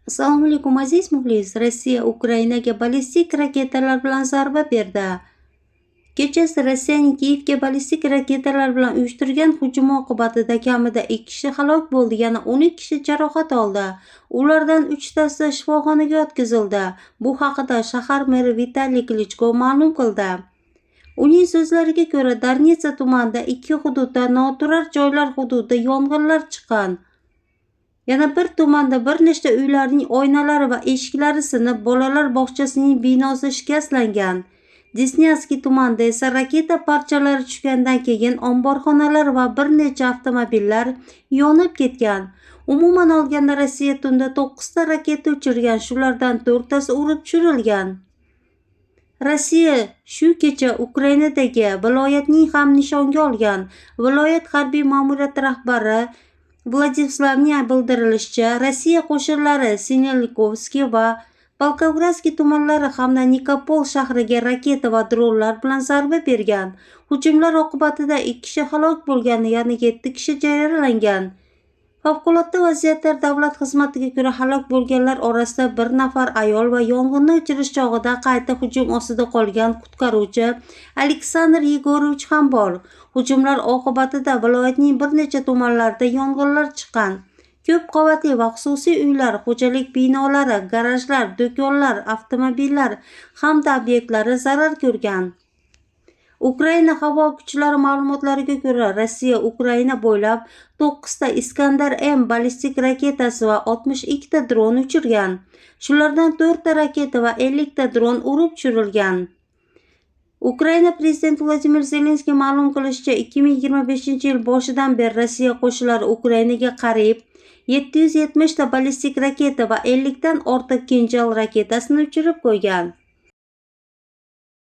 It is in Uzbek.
Assalomu alaykum, aziz muxlis. Rossiya Ukrainaga ballistik raketalar bilan zarba berdi. Kechasi Rossiyaning Kiyevga ballistik raketalar bilan uyushtirgan hujumi oqibatida kamida 2 kishi halok bo'ldi, yana 12 kishi jarohat oldi. Ulardan 3 tasi shifoxonaga yotqizildi. Bu haqida shahar meri Vitaliy Klichko ma'lum qildi. Uning so'zlariga ko'ra, Darnitsa tumanida 2 hududda noturar joylar hududida yong'inlar chiqqan. Yana bir tumanda bir nechta uylarning oynalari va eshiklari sinib, bolalar bog'chasining binosi shikastlangan. Desnyanskiy tumanida esa raketa parchalari tushgandan keyin omborxonalar va bir necha avtomobillar yonib ketgan. Umuman olganda, Rossiya tunda 9 ta raketa uchirgan, shulardan 4 tasi urib tushirilgan. Rossiya shu kecha Ukrainadagi viloyatning ham nishonga olgan. Viloyat harbiy ma'muriyati rahbari Vladislavning bildirilishicha, Rossiya qo'shinlari Sinelnikovskiy va Volgogradskiy tumanlari hamda Nikopol shahriga raketa va dronlar bilan zarba bergan. Hujumlar oqibatida 2 kishi halok bo'lgan, yana 7 kishi yaralangan. Favqulodda vaziyatlar davlat xizmatiga ko'ra, halok bo'lganlar orasida bir nafar ayol va yong'inni o'chirish chog'ida qayta hujum ostida qolgan qutqaruvchi Aleksandr Yegorovich ham bor. Hujumlar oqibatida viloyatning bir necha tumanlarida yong'inlar chiqqan. Ko'p qavatli va xususiy uylar, xo'jalik binolari, garajlar, do'konlar, avtomobillar hamda obyektlari zarar ko'rgan. Ukraina havo kuchlari ma'lumotlariga ko'ra, Rossiya Ukraina bo'ylab 9 ta Iskander M ballistik raketasi va 62 ta dron uchirgan. Shulardan 4 ta raketa va 50 ta dron urib tushirilgan. Ukraina prezidenti Vladimir Zelenskiy ma'lum qilishicha, 2025-yil boshidan beri Rossiya qo'shinlari Ukrainaga qariyb 770 ta ballistik raketa va 50 dan ortiq Kinjal raketasini uchirib qo'ygan.